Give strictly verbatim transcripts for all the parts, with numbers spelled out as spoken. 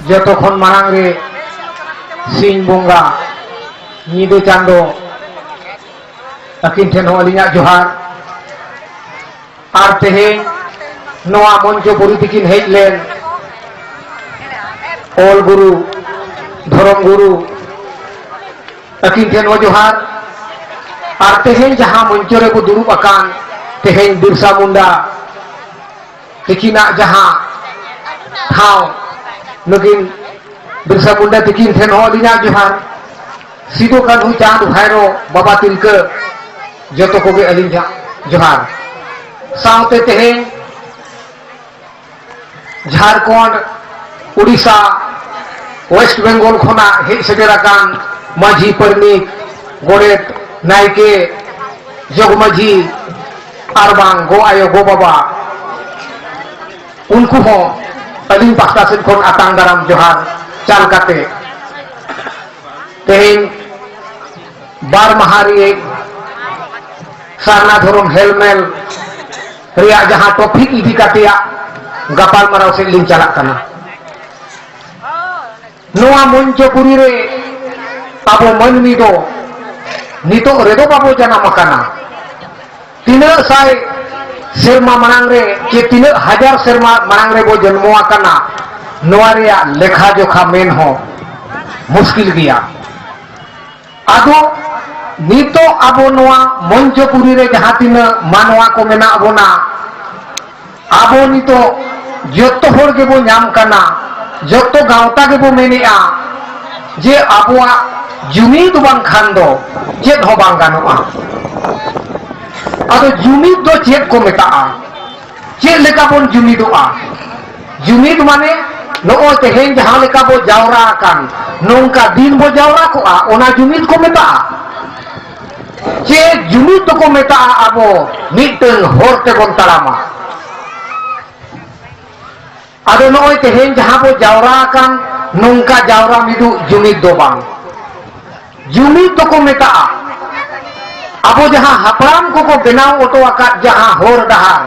ᱡᱚᱛᱚ ᱠᱷᱚᱱ ᱢᱟᱲᱟᱝ ᱨᱮ ᱥᱤᱧ ᱵᱚᱸᱜᱟ, ᱧᱤᱫᱟᱹ ᱪᱟᱸᱫᱚ, ᱟᱹᱠᱤᱱ ᱴᱷᱮᱱ ᱦᱚᱸ ᱟᱹᱞᱤᱧᱟᱜ ᱡᱚᱦᱟᱨ᱾ ᱟᱨ ᱛᱮᱦᱮᱧ ᱱᱚᱣᱟ ᱢᱚᱧᱪᱚᱯᱩᱨᱤ ᱛᱤᱠᱤᱱ ᱦᱮᱡ ᱞᱮᱱ ᱚᱞ ᱜᱩᱨᱩ, ᱫᱷᱚᱨᱚᱢ ᱜᱩᱨᱩ, ᱟᱹᱠᱤᱱ ᱴᱷᱮᱱ ᱦᱚᱸ ᱡᱚᱦᱟᱨ᱾ ᱟᱨ ᱛᱮᱦᱮᱧ ᱡᱟᱦᱟᱸ ᱢᱚᱧᱪᱚ ᱨᱮᱠᱚ ᱫᱩᱲᱩᱵ ᱟᱠᱟᱱ, ᱛᱮᱦᱮᱧ ᱵᱤᱨᱥᱟ ᱢᱩᱱᱰᱟ ᱛᱤᱠᱤᱱᱟᱜ ᱡᱟᱦᱟᱸ ᱴᱷᱟᱶ, ᱱᱩᱠᱤᱱ ᱵᱤᱨᱥᱟ ᱢᱩᱱᱰᱟ ᱛᱤᱠᱤᱱ ᱴᱷᱮᱱ ᱦᱚᱸ ᱟᱹᱞᱤᱧᱟᱜ ᱡᱚᱦᱟᱨ, ᱥᱤᱫᱩ ᱠᱟᱹᱱᱦᱩ ᱪᱟᱸᱫ ᱵᱷᱟᱭᱨᱳ ᱵᱟᱵᱟ ᱛᱤᱞᱠᱟᱹ, ᱡᱚᱛᱚ ᱠᱚᱜᱮ ᱟᱹᱞᱤᱧᱟᱜ ᱡᱚᱦᱟᱨ᱾ ᱥᱟᱶᱛᱮ ᱛᱮᱦᱮᱧ ᱡᱷᱟᱲᱠᱷᱚᱸᱰ, ᱩᱰᱤᱥᱟ, ᱳᱭᱮᱥᱴ ᱵᱮᱝᱜᱚᱞ ᱠᱷᱚᱱᱟᱜ ᱦᱮᱡ ᱥᱮᱴᱮᱨ ᱟᱠᱟᱱ ᱢᱟᱹᱡᱷᱤ, ᱯᱟᱨᱟᱱᱤᱠ, ᱜᱚᱰᱮᱛ, ᱱᱟᱭᱠᱮ, ᱡᱚᱜᱽ ᱢᱟᱹᱡᱷᱤ, ᱟᱨ ᱵᱟᱝ ᱜᱚ ᱟᱭᱳ, ᱜᱚ ᱵᱟᱵᱟ, ᱩᱱᱠᱩ ᱦᱚᱸ ᱟᱹᱞᱤᱧ ᱯᱟᱦᱴᱟ ᱥᱮᱫ ᱠᱷᱚᱱ ᱟᱛᱟᱝ ᱫᱟᱨᱟᱢ ᱡᱚᱦᱟᱨ ᱪᱟᱞ ᱠᱟᱛᱮ, ᱛᱮᱦᱮᱧ ᱵᱟᱨ ᱢᱟᱦᱟ ᱨᱮ ᱥᱟᱨᱱᱟ ᱫᱷᱚᱨᱚᱢ ᱦᱮᱞᱢᱮᱞ ᱨᱮᱭᱟᱜ ᱡᱟᱦᱟᱸ ᱴᱚᱯᱤᱠ ᱤᱫᱤ ᱠᱟᱛᱮᱭᱟᱜ ᱜᱟᱯᱟᱞᱢᱟᱨᱟᱣ ᱥᱮᱫ ᱞᱤᱧ ᱪᱟᱞᱟᱜ ᱠᱟᱱᱟ᱾ ᱱᱚᱣᱟ ᱢᱚᱧᱪᱚᱯᱩᱨᱤ ᱨᱮ ᱟᱵᱚ ᱢᱟᱹᱱᱢᱤ ᱫᱚ ᱱᱤᱛᱚᱜ ᱨᱮᱫᱚ ᱵᱟᱵᱚ ᱡᱟᱱᱟᱢ ᱟᱠᱟᱱᱟ᱾ ᱛᱤᱱᱟᱹᱜ ᱥᱟᱭ ᱥᱮᱨᱢᱟ ᱢᱟᱲᱟᱝ ᱨᱮ ᱪᱮ ᱛᱤᱱᱟᱹᱜ ᱦᱟᱡᱟᱨ ᱥᱮᱨᱢᱟ ᱢᱟᱲᱟᱝ ᱨᱮᱵᱚ ᱡᱚᱱᱢᱚ ᱟᱠᱟᱱᱟ, ᱱᱚᱣᱟ ᱨᱮᱭᱟᱜ ᱞᱮᱠᱷᱟ ᱡᱚᱠᱷᱟ ᱢᱮᱱ ᱦᱚᱸ ᱢᱩᱥᱠᱤᱞ ᱜᱮᱭᱟ᱾ ᱟᱫᱚ ᱱᱤᱛᱚᱜ ᱟᱵᱚ ᱱᱚᱣᱟ ᱢᱚᱧᱪᱚᱯᱩᱨᱤ ᱨᱮ ᱡᱟᱦᱟᱸ ᱛᱤᱱᱟᱹᱜ ᱢᱟᱱᱣᱟ ᱠᱚ ᱢᱮᱱᱟᱜ ᱵᱚᱱᱟ, ᱟᱵᱚ ᱱᱤᱛᱚᱜ ᱡᱚᱛᱚ ᱦᱚᱲ ᱜᱮᱵᱚ ᱧᱟᱢ ᱠᱟᱱᱟ, ᱡᱚᱛᱚ ᱜᱟᱶᱛᱟ ᱜᱮᱵᱚ ᱢᱮᱱᱮᱜᱼᱟ ᱡᱮ ᱟᱵᱚᱣᱟᱜ ᱡᱩᱢᱤᱫ ᱵᱟᱝᱠᱷᱟᱱ ᱫᱚ ᱪᱮᱫ ᱦᱚᱸ ᱵᱟᱝ ᱜᱟᱱᱚᱜᱼᱟ᱾ ᱟᱫᱚ ᱡᱩᱢᱤᱫ ᱫᱚ ᱪᱮᱫ ᱠᱚ ᱢᱮᱛᱟᱜᱼᱟ? ᱪᱮᱫ ᱞᱮᱠᱟ ᱵᱚᱱ ᱡᱩᱢᱤᱫᱚᱜᱼᱟ? ᱡᱩᱢᱤᱫ ᱢᱟᱱᱮ ᱱᱚᱜᱼᱚᱭ ᱛᱮᱦᱮᱧ ᱡᱟᱦᱟᱸ ᱞᱮᱠᱟ ᱵᱚ ᱡᱟᱣᱨᱟ ᱟᱠᱟᱱ, ᱱᱚᱝᱠᱟ ᱫᱤᱱ ᱵᱚ ᱡᱟᱣᱨᱟ ᱠᱚᱜᱼᱟ, ᱚᱱᱟ ᱡᱩᱢᱤᱫ ᱠᱚ ᱢᱮᱛᱟᱜᱼᱟ᱾ ᱪᱮᱫ ᱡᱩᱢᱤᱫ ᱫᱚᱠᱚ ᱢᱮᱛᱟᱜᱼᱟ? ᱟᱵᱚ ᱢᱤᱫᱴᱟᱝ ᱦᱚᱨ ᱛᱮᱵᱚᱱ ᱛᱟᱲᱟᱢᱟ᱾ ᱟᱫᱚ ᱱᱚᱜᱼᱚᱭ ᱛᱮᱦᱮᱧ ᱡᱟᱦᱟᱸ ᱵᱚ ᱡᱟᱣᱨᱟ ᱟᱠᱟᱱ, ᱱᱚᱝᱠᱟ ᱡᱟᱣᱨᱟ ᱢᱤᱫᱩᱜ ᱡᱩᱢᱤᱫ ᱫᱚ ᱵᱟᱝ᱾ ᱡᱩᱢᱤᱫ ᱫᱚᱠᱚ ᱢᱮᱛᱟᱜᱼᱟ ᱟᱵᱚ ᱡᱟᱦᱟᱸ ᱦᱟᱯᱲᱟᱢ ᱠᱚᱠᱚ ᱵᱮᱱᱟᱣ ᱦᱚᱴᱚ ᱟᱠᱟᱫ ᱡᱟᱦᱟᱸ ᱦᱚᱨ ᱰᱟᱦᱟᱨ,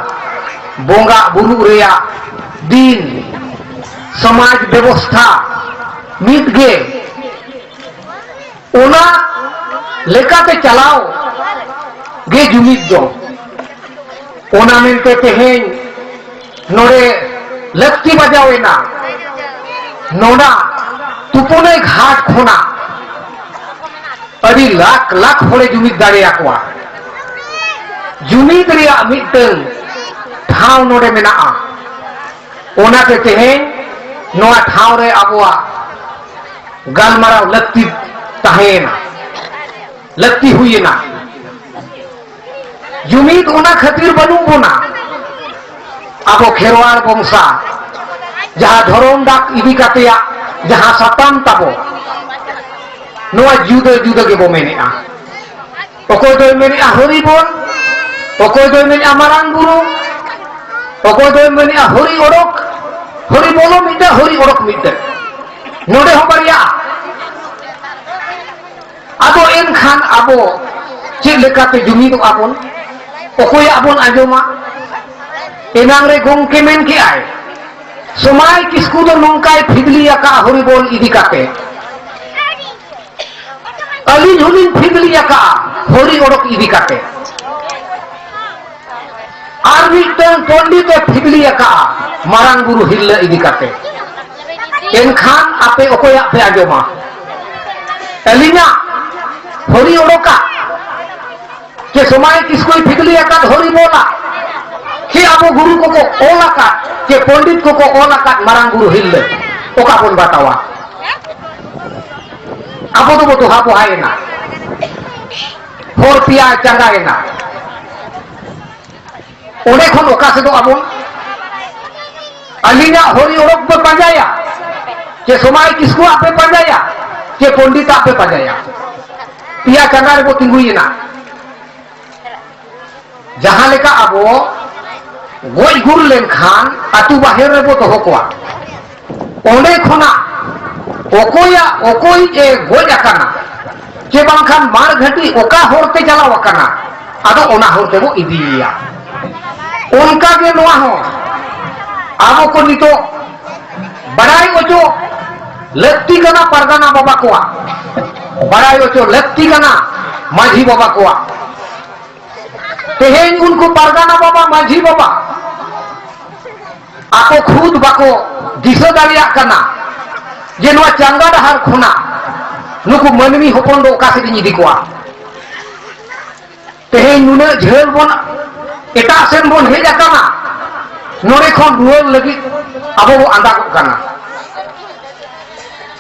ᱵᱚᱸᱜᱟ ᱵᱩᱨᱩᱜ ᱨᱮᱭᱟᱜ ᱫᱤᱱ, ᱥᱚᱢᱟᱡᱽ ᱵᱮᱵᱚᱥᱛᱷᱟ ᱢᱤᱫ ᱜᱮ, ᱚᱱᱟ ᱞᱮᱠᱟᱛᱮ ᱪᱟᱞᱟᱣ ᱜᱮ ᱡᱩᱢᱤᱫ ᱫᱚ᱾ ᱚᱱᱟ ᱢᱮᱱᱛᱮ ᱛᱮᱦᱮᱧ ᱱᱚᱰᱮ ᱞᱟᱹᱠᱛᱤ ᱵᱟᱡᱟᱣ ᱮᱱᱟ, ᱱᱚᱰᱟ ᱛᱩᱯᱩᱱᱟᱹᱭ ᱜᱷᱟᱴ ᱠᱷᱚᱱᱟᱜ ᱟᱹᱰᱤ ᱞᱟᱠᱷ ᱞᱟᱠᱷ ᱦᱚᱲᱮ ᱡᱩᱢᱤᱫ ᱫᱟᱲᱮᱭᱟᱠᱚᱣᱟ᱾ ᱡᱩᱢᱤᱫ ᱨᱮᱭᱟᱜ ᱢᱤᱫᱴᱟᱝ ᱴᱷᱟᱶ ᱱᱚᱰᱮ ᱢᱮᱱᱟᱜᱼᱟ᱾ ᱚᱱᱟᱛᱮ ᱛᱮᱦᱮᱧ ᱱᱚᱣᱟ ᱴᱷᱟᱶ ᱨᱮ ᱟᱵᱚᱣᱟᱜ ᱜᱟᱞᱢᱟᱨᱟᱣ ᱞᱟᱹᱠᱛᱤ ᱛᱟᱦᱮᱸᱭᱮᱱᱟ, ᱞᱟᱹᱠᱛᱤ ᱦᱩᱭᱮᱱᱟ᱾ ᱡᱩᱢᱤᱫ ᱚᱱᱟ ᱠᱷᱟᱹᱛᱤᱨ ᱵᱟᱹᱱᱩᱜ ᱵᱚᱱᱟ, ᱟᱵᱚ ᱠᱷᱮᱨᱣᱟᱲ ᱵᱚᱝᱥᱟ ᱡᱟᱦᱟᱸ ᱫᱷᱚᱨᱚᱢ ᱰᱟᱠ ᱤᱫᱤ ᱠᱟᱛᱮᱭᱟᱜ ᱡᱟᱦᱟᱸ ᱥᱟᱛᱟᱢ ᱛᱟᱵᱚ, ᱱᱚᱣᱟ ᱡᱩᱫᱟᱹ ᱡᱩᱫᱟᱹ ᱜᱮᱵᱚ ᱢᱮᱱᱮᱫᱼᱟ᱾ ᱚᱠᱚᱭ ᱫᱚᱭ ᱢᱮᱱᱮᱫᱼᱟ ᱦᱚᱨᱤ ᱵᱚᱞ, ᱚᱠᱚᱭ ᱫᱚᱭ ᱢᱮᱱᱮᱫᱼᱟ ᱢᱟᱨᱟᱝ ᱵᱩᱨᱩ, ᱚᱠᱚᱭ ᱫᱚᱭ ᱢᱮᱱᱮᱫᱼᱟ ᱦᱚᱨᱤ ᱚᱰᱚᱠ᱾ ᱦᱚᱨᱤ ᱵᱚᱞᱚ ᱢᱤᱫᱴᱟᱝ, ᱦᱚᱨᱤ ᱚᱰᱚᱠ ᱢᱤᱫᱴᱟᱝ, ᱱᱚᱰᱮ ᱦᱚᱸ ᱵᱟᱨᱭᱟ᱾ ᱟᱫᱚ ᱮᱱᱠᱷᱟᱱ ᱟᱵᱚ ᱪᱮᱫ ᱞᱮᱠᱟᱛᱮ ᱡᱩᱢᱤᱫᱚᱜᱼᱟ ᱵᱚᱱ? ᱚᱠᱚᱭᱟᱜ ᱵᱚᱱ ᱟᱸᱡᱚᱢᱟ? ᱮᱱᱟᱝ ᱨᱮ ᱜᱚᱢᱠᱮ ᱢᱮᱱ ᱠᱮᱜᱼᱟᱭ, ᱥᱚᱢᱟᱭ ᱠᱤᱥᱠᱩ ᱫᱚ ᱱᱚᱝᱠᱟᱭ ᱯᱷᱤᱫᱽᱞᱤ ᱟᱠᱟᱫᱼᱟ ᱦᱚᱨᱤᱵᱚᱞ ᱤᱫᱤ ᱠᱟᱛᱮ, ᱟᱹᱞᱤᱧ ᱦᱚᱸᱞᱤᱧ ᱯᱷᱤᱫᱽᱞᱤ ᱟᱠᱟᱫᱼᱟ ᱦᱚᱨᱤ ᱚᱰᱚᱠ ᱤᱫᱤ ᱠᱟᱛᱮ, ᱟᱨ ᱢᱤᱫᱴᱟᱝ ᱯᱚᱱᱰᱤᱛ ᱮ ᱯᱷᱤᱫᱽᱞᱤ ᱟᱠᱟᱫᱼᱟ ᱢᱟᱨᱟᱝ ᱵᱩᱨᱩ ᱦᱤᱨᱞᱟᱹ ᱤᱫᱤ ᱠᱟᱛᱮ᱾ ᱮᱱᱠᱷᱟᱱ ᱟᱯᱮ ᱚᱠᱚᱭᱟᱜ ᱯᱮ ᱟᱸᱡᱚᱢᱟ? ᱟᱹᱞᱤᱧᱟᱜ ᱦᱚᱨᱤ ᱚᱰᱚᱠᱟᱜ ᱪᱮ ᱥᱚᱢᱟᱭ ᱠᱤᱥᱠᱩᱭ ᱯᱷᱤᱫᱽᱞᱤ ᱟᱠᱟᱫ ᱦᱚᱨᱤ ᱵᱚᱞᱟ, ᱪᱮ ᱟᱵᱚ ᱜᱩᱨᱩ ᱠᱚᱠᱚ ᱚᱞ ᱟᱠᱟᱫ, ᱪᱮ ᱯᱚᱱᱰᱤᱛ ᱠᱚᱠᱚ ᱚᱞ ᱟᱠᱟᱫ ᱢᱟᱨᱟᱝ ᱵᱩᱨᱩ ᱦᱤᱨᱞᱟᱹ, ᱚᱠᱟ ᱵᱚᱱ ᱵᱟᱛᱟᱣᱟ? ᱟᱵᱚ ᱫᱚᱵᱚ ᱫᱚᱦᱟ ᱵᱚᱦᱟᱭᱮᱱᱟ, ᱦᱚᱨ ᱯᱮᱭᱟ ᱪᱟᱸᱜᱟᱭᱮᱱᱟ᱾ ᱚᱸᱰᱮ ᱠᱷᱚᱱ ᱚᱠᱟ ᱥᱮᱫᱚᱜ ᱟᱵᱚᱱ? ᱟᱹᱞᱤᱧᱟᱜ ᱦᱚᱨᱤ ᱚᱰᱚᱠ ᱯᱮ ᱯᱟᱸᱡᱟᱭᱟ, ᱪᱮ ᱥᱚᱢᱟᱭ ᱠᱤᱥᱠᱩᱣᱟᱜ ᱯᱮ ᱯᱟᱸᱡᱟᱭᱟ, ᱪᱮ ᱯᱚᱱᱰᱤᱛᱟᱜ ᱯᱮ ᱯᱟᱸᱡᱟᱭᱟ? ᱯᱮᱭᱟ ᱪᱟᱸᱜᱟ ᱨᱮᱵᱚ ᱛᱤᱸᱜᱩᱭᱮᱱᱟ᱾ ᱡᱟᱦᱟᱸ ᱞᱮᱠᱟ ᱟᱵᱚ ᱜᱚᱡ ᱜᱩᱨ ᱞᱮᱱᱠᱷᱟᱱ ᱟᱹᱛᱩ ᱵᱟᱦᱮᱨ ᱨᱮᱵᱚ ᱫᱚᱦᱚ ᱠᱚᱣᱟ, ᱚᱸᱰᱮ ᱠᱷᱚᱱᱟᱜ ᱚᱠᱚᱭᱟᱜ ᱚᱠᱚᱭ ᱮ ᱜᱚᱡ ᱟᱠᱟᱱᱟ, ᱪᱮ ᱵᱟᱝᱠᱷᱟᱱ ᱢᱟᱲ ᱜᱷᱟᱹᱴᱤ ᱚᱠᱟ ᱦᱚᱨ ᱛᱮ ᱪᱟᱞᱟᱣ ᱟᱠᱟᱱᱟ, ᱟᱫᱚ ᱚᱱᱟ ᱦᱚᱨ ᱛᱮᱵᱚ ᱤᱫᱤᱭᱮᱭᱟ᱾ ᱚᱱᱠᱟ ᱜᱮ ᱱᱚᱣᱟ ᱦᱚᱸ ᱟᱵᱚ ᱠᱚ ᱱᱤᱛᱚᱜ ᱵᱟᱲᱟᱭ ᱚᱪᱚ ᱞᱟᱹᱠᱛᱤ ᱠᱟᱱᱟ ᱯᱟᱨᱜᱟᱱᱟ ᱵᱟᱵᱟ ᱠᱚᱣᱟᱜ, ᱵᱟᱲᱟᱭ ᱚᱪᱚ ᱞᱟᱹᱠᱛᱤ ᱠᱟᱱᱟ ᱢᱟᱹᱡᱷᱤ ᱵᱟᱵᱟ ᱠᱚᱣᱟᱜ᱾ ᱛᱮᱦᱮᱧ ᱩᱱᱠᱩ ᱯᱟᱨᱜᱟᱱᱟ ᱵᱟᱵᱟ, ᱢᱟᱹᱡᱷᱤ ᱵᱟᱵᱟ ᱟᱠᱚ ᱠᱷᱩᱫ ᱵᱟᱠᱚ ᱫᱤᱥᱟᱹ ᱫᱟᱲᱮᱭᱟᱜ ᱠᱟᱱᱟ ᱡᱮ ᱱᱚᱣᱟ ᱪᱟᱸᱜᱟ ᱰᱟᱦᱟᱨ ᱠᱷᱚᱱᱟᱜ ᱱᱩᱠᱩ ᱢᱟᱹᱱᱢᱤ ᱦᱚᱯᱚᱱ ᱫᱚ ᱚᱠᱟ ᱥᱮᱫ ᱤᱧ ᱤᱫᱤ ᱠᱚᱣᱟ᱾ ᱛᱮᱦᱮᱧ ᱱᱩᱱᱟᱹᱜ ᱡᱷᱟᱹᱞ ᱵᱚᱱ, ᱮᱴᱟᱜ ᱥᱮᱱ ᱵᱚᱱ ᱦᱮᱡ ᱟᱠᱟᱱᱟ, ᱱᱚᱰᱮ ᱠᱷᱚᱱ ᱨᱩᱣᱟᱹᱲ ᱞᱟᱹᱜᱤᱫ ᱟᱵᱚ ᱵᱚ ᱟᱸᱫᱟᱜᱚᱜ ᱠᱟᱱᱟ᱾